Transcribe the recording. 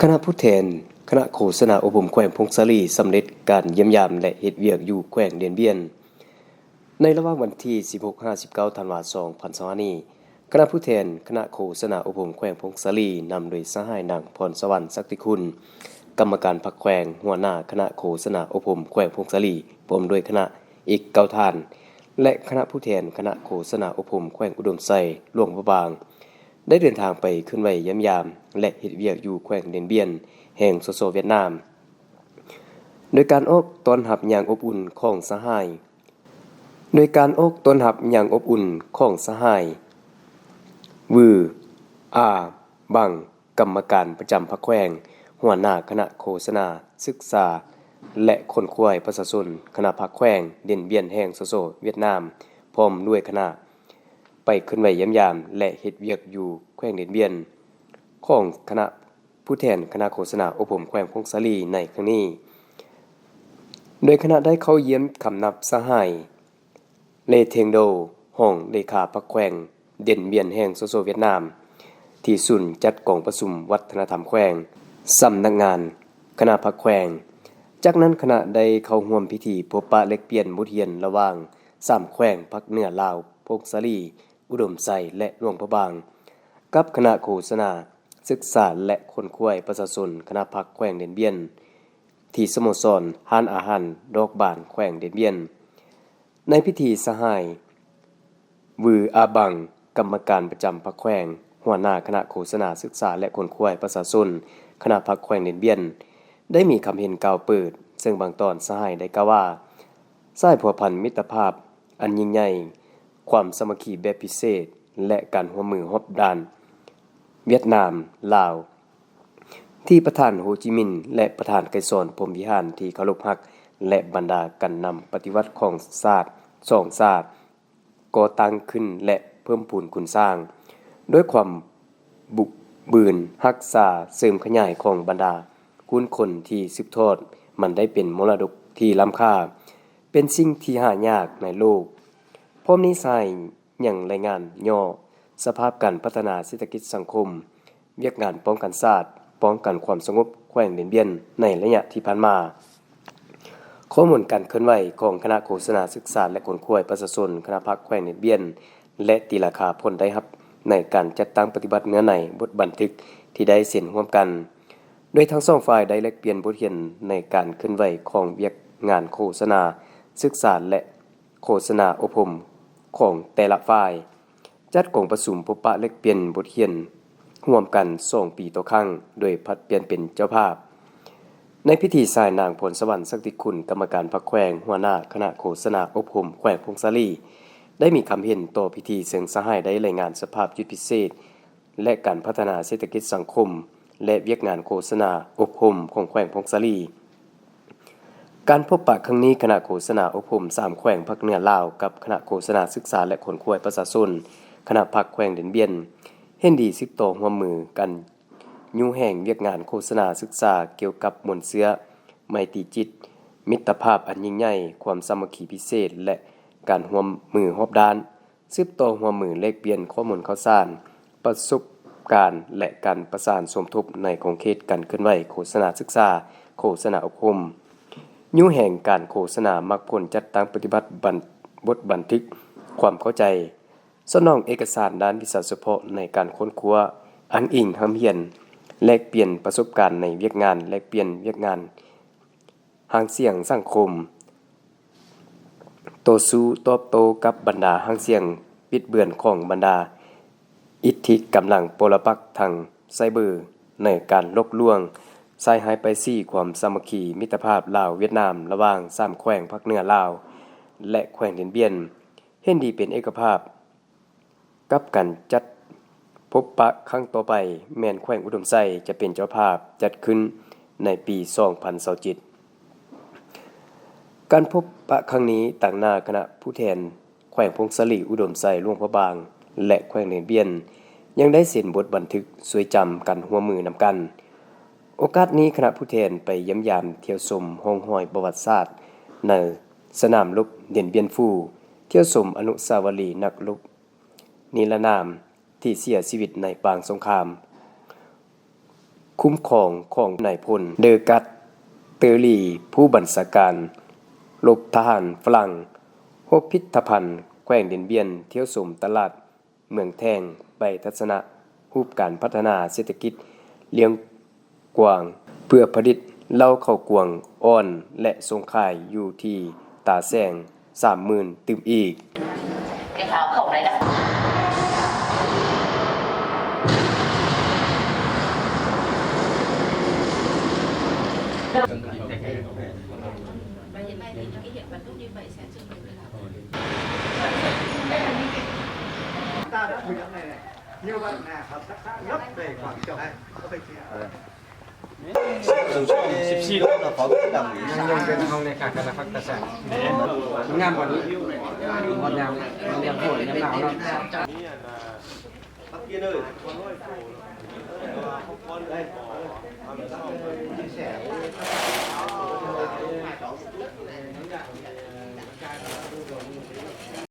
ຄະນະຜູ້ແທນຄະນະໂຄສະນາອົບຮົມແຂວງຜົ້ງສາລີ ສຳເລັດການຢ້ຽມຢາມ ແລະ ເຮັດວຽກຢູ່ແຂວງດຽນບຽນ. ໃນລະຫວ່າງວັນທີສິບຫົກຫາສິບເກົ້າ ທັນວາ ສອງພັນຊາວຫ້ານີ້, ຄະນະຜູ້ແທນຄະນະໂຄສະນາອົບຮົມແຂວງຜົ້ງສາລີ ນຳໂດຍສະຫາຍນາງ ພອນສະຫວັນ ສັກຕິຄຸນ ກຳມະການພັກແຂວງ, ຫົວໜ້າຄະນະໂຄສະນາອົບຮົມແຂວງຜົ້ງສາລີ ພ້ອມດ້ວຍຄະນະອີກເກົ້າທ່ານ ແລະ ຄະນະຜູ້ແທນຄະນະໂຄສະນາອົບຮົມແຂວງອຸດົມໄຊ, ຫຼວງພະບາງ ໄດ້ເດີນທາງໄປເຄື່ອນໄຫວຢ້ຽມຢາມ ແລະ ເຮັດວຽກຢູ່ແຂວງດຽນບຽນ ແຫ່ງ ສສ ຫວຽດນາມ, ໂດຍການອອກຕ້ອນຮັບຢ່າງອົບອຸ່ນຂອງສະຫາຍ ໂດຍການອອກຕ້ອນຮັບຢ່າງອົບອຸ່ນຂອງສະຫາຍ ວື ອາ ບັງ ກຳມະການປະຈຳພັກແຂວງ, ຫົວໜ້າຄະນະໂຄສະນາສຶກສາ ແລະ ຂົນຂວາຍປະຊາຊົນ ຄະນະພັກແຂວງດຽນບຽນແຫ່ງ ສສ ຫວຽດນາມ ພ້ອມດ້ວຍຄະນະ ໄປເຄື່ອນໄຫວຢ້ຽມຢາມ ແລະ ເຮັດວຽກຢູ່ແຂວງດຽນບຽນ ຂອງຄະນະຜູ້ແທນຄະນະໂຄສະນາອົບຮົມແຂວງຜົ້ງສາລີໃນຄັ້ງນີ້, ໂດຍຄະນະໄດ້ເຂົ້າຢ້ຽມຄຳນັບສະຫາຍ ເລ ເທັງໂດ ຮອງເລຂາພັກແຂວງ ເດນບຽນແຫ່ງ ສສ ຫວຽດນາມ ທີ່ສູນຈັດກອງປະຊຸມວັດທະນະທຳແຂວງ, ສຳນັກງານຄະນະພັກແຂວງ. ຈາກນັ້ນຄະນະໄດ້ເຂົ້າຮ່ວມພິທີພົບປະແລກປ່ຽນບົດຮຽນລະຫວ່າງສາມແຂວງພາກເໜືອລາວ ຜົ້ງສາລີ, ອຸດົມໄຊ ແລະ ຫຼວງພະບາງ ກັບຄະນະໂຄສະນາສຶກສາ ແລະ ຂົນຂວາຍປະຊາຊົນຄະນະພັກແຂວງເດນບຽນ ທີ່ສະໂມສອນຮ້ານອາຫານດອກບານແຂວງເດນບຽນ. ໃນພິທີ ສະຫາຍ ວື ອາບັງ ກຳມະການປະຈຳພັກແຂວງ, ຫົວໜ້າຄະນະໂຄສະນາສຶກສາ ແລະ ຂົນຂວາຍປະຊາຊົນຄະນະພັກແຂວງເດນບຽນ ໄດ້ມີຄຳເຫັນກ່າວເປີດ, ເຊິ່ງບາງຕອນສະຫາຍໄດ້ກ່າວວ່າ ສາຍພົວພັນມິດຕະພາບອັນຍິ່ງໃຫຍ່, ຄວາມສາມັກຄີແບບພິເສດ ແລະ ການຮ່ວມມືຮອບດ້ານຫວຽດນາມ-ລາວ ທີ່ປະທານໂຮຈິມິນ ແລະ ປະທານໄກສອນ ພົມວິຫານ ທີ່ເຄົາລົບຮັກ ແລະ ບັນດາການນຳປະຕິວັດຂອງຊາດສອງຊາດ ກໍ່ຕັ້ງຂຶ້ນ ແລະ ເພີ່ມພູນຄູນສ້າງ ດ້ວຍຄວາມບຸກບືນຮັກສາເສີມຂະຫຍາຍຂອງບັນດາກຸນຄົນທີ່ສືບທອດມັນໄດ້ເປັນມໍລະດົກທີ່ລ້ຳຄ່າ, ເປັນສິ່ງທີ່ຫາຍາກໃນໂລກ. ພ້ອມນີ້ ສະຫາຍ ຍັງລາຍງານຫຍໍ້ສະພາບການພັດທະນາເສດຖະກິດສັງຄົມ, ວຽກງານປ້ອງກັນຊາດ, ປ້ອງກັນຄວາມສະຫງົບແຂວງເດນບຽນໃນໄລຍະທີ່ຜ່ານມາ. ຂໍ້ມູນການເຄື່ອນໄຫວຂອງຄະນະໂຄສະນາສຶກສາ ແລະ ຂົນຂວາຍປະຊາຊົນຄະນະພັກແຂວງເດນບຽນ ແລະ ຕີລາຄາຜົນໄດ້ຮັບໃນການຈັດຕັ້ງປະຕິບັດເນື້ອໃນບົດບັນທຶກທີ່ໄດ້ເຊັນຮ່ວມກັນ, ໂດຍທັງສອງຝ່າຍໄດ້ແລກປ່ຽນບົດຮຽນໃນການເຄື່ອນໄຫວຂອງວຽກງານໂຄສະນາສຶກສາ ແລະ ໂຄສະນາອົບຮົມຂອງແຕ່ລະຝ່າຍ, ຈັດກອງປະຊຸມພົບປະແລກປ່ຽນບົດຮຽນຮ່ວມກັນສອງປີຕໍ່ຄັ້ງ ໂດຍຜັດປ່ຽນເປັນເຈົ້າພາບ. ໃນພິທີ ສະຫາຍ ນາງ ພອນສະຫວັນ ສັກຕິຄຸນ ກຳມະການພັກແຂວງ, ຫົວໜ້າຄະນະໂຄສະນາອົບຮົມແຂວງຜົ້ງສາລີ ໄດ້ມີຄຳເຫັນຕໍ່ພິທີ, ເຊິ່ງສະຫາຍໄດ້ລາຍງານສະພາບຈຸດພິເສດ ແລະ ການພັດທະນາເສດຖະກິດສັງຄົມ ແລະ ວຽກງານໂຄສະນາອົບຮົມຂອງແຂວງຜົ້ງສາລີ. ການພົບປະຄັ້ງນີ້, ຄະນະໂຄສະນາອົບຮົມສາມແຂວງພາກເໜືອລາວ ກັບຄະນະໂຄສະນາສຶກສາ ແລະ ຂົນຂວາຍປະຊາຊົນ ຄະນະພັກແຂວງເດນບຽນ ເຫັນດີສືບຕໍ່ຮ່ວມມືກັນ ຍູ້ແຮງວຽກງານໂຄສະນາສຶກສາກ່ຽວກັບມູນເຊື້ອໄມຕີຈິດ, ມິດຕະພາບອັນຍິ່ງໃຫຍ່, ຄວາມສາມັກຄີພິເສດ ແລະ ການຮ່ວມມືຮອບດ້ານ. ສືບຕໍ່ຮ່ວມມືແລກປ່ຽນຂໍ້ມູນຂ່າວສານ, ປະສົບການ ແລະ ການປະສານສົມທົບໃນຂົງເຂດການເຄື່ອນໄຫວໂຄສະນາສຶກສາ, ໂຄສະນາອົບຮົມ, ຍູ້ແຮງການໂຄສະນາມັກຜົນຈັດຕັ້ງປະຕິບັດບັນ, ບົດບັນທຶກຄວາມເຂົ້າໃຈ, ສະໜອງເອກະສານດ້ານວິຊາສະເພາະໃນການຄົ້ນຄວ້າ, ອ້າງອີງຮ່ຳຮຽນ, ແລກປ່ຽນປະສົບການໃນວຽກງານ, ແລກປ່ຽນວຽກງານ ຫາງສຽງສັງຄົມ, ຕໍ່ສູ້ຕອບໂຕ້ກັບບັນດາຫາງສຽງບິດເບືອນຂອງບັນດາອິດທິກຳລັງປໍລະປັກທາງໄຊເບີ ໃນການຫຼອກລວງ, ໃສ່ຮ້າຍປ້າຍສີຄວາມສາມັກຄີມິດຕະພາບລາວ-ຫວຽດນາມ ລະຫວ່າງສາມແຂວງພາກເໜືອລາວ ແລະ ແຂວງດຽນບຽນ, ເຫັນດີເປັນເອກະພາບ ກັບການຈັດພົບປະຄັ້ງຕໍ່ໄປ ແມ່ນແຂວງອຸດົມໄຊຈະເປັນເຈົ້າພາບຈັດຂຶ້ນໃນປີສອງພັນຊາວເຈັດ. ການພົບປະຄັ້ງນີ້ ຕາງໜ້າຄະນະຜູ້ແທນແຂວງຜົ້ງສາລີ, ອຸດົມໄຊ, ຫຼວງພະບາງ ແລະ ແຂວງດຽນບຽນ ຍັງໄດ້ເຊັນບົດບັນທຶກຊ່ວຍຈຳການຮ່ວມມືນຳກັນ. ໂອກາດນີ້ ຄະນະຜູ້ແທນໄປຢ້ຽມຢາມທ່ຽວຊົມຮ່ອງຮອຍປະຫວັດສາດໃນສະໜາມລົບເດນບຽນຟູ, ທ່ຽວຊົມອະນຸສາວະລີນັກລົບ ນິລະນາມທີ່ເສຍຊີວິດໃນປາງສົງຄາມ, ຄຸ້ມຄອງຂອງນາຍພົນ ເດີກັດ ເຕີລີ ຜູ້ບັນຊາການລົບທະຫານຝຣັ່ງ, ພິພິທະພັນແຂວງດຽນບຽນ, ທ່ຽວຊົມຕະຫຼາດເມືອງແທງ, ໄປທັດສະນະຮູບການພັດທະນາເສດຖະກິດລ້ຽງກວາງ ເພື່ອຜະລິດເຫຼົ້າເຂົ້າກວາງອ່ອນ ແລະ ສົ່ງຂາຍຢູ່ທີ່ຕາແສງ ສາມໝື່ນຕື່ມອີກ. ສິບສີ່ ຍັງເປັນຫ້ອງເລຂາຄະນະພັກກະຊາດ ງາມກວ່ານີ້ ງາມ ງາມໂພດ ງາມໜາວເນາະ. ແ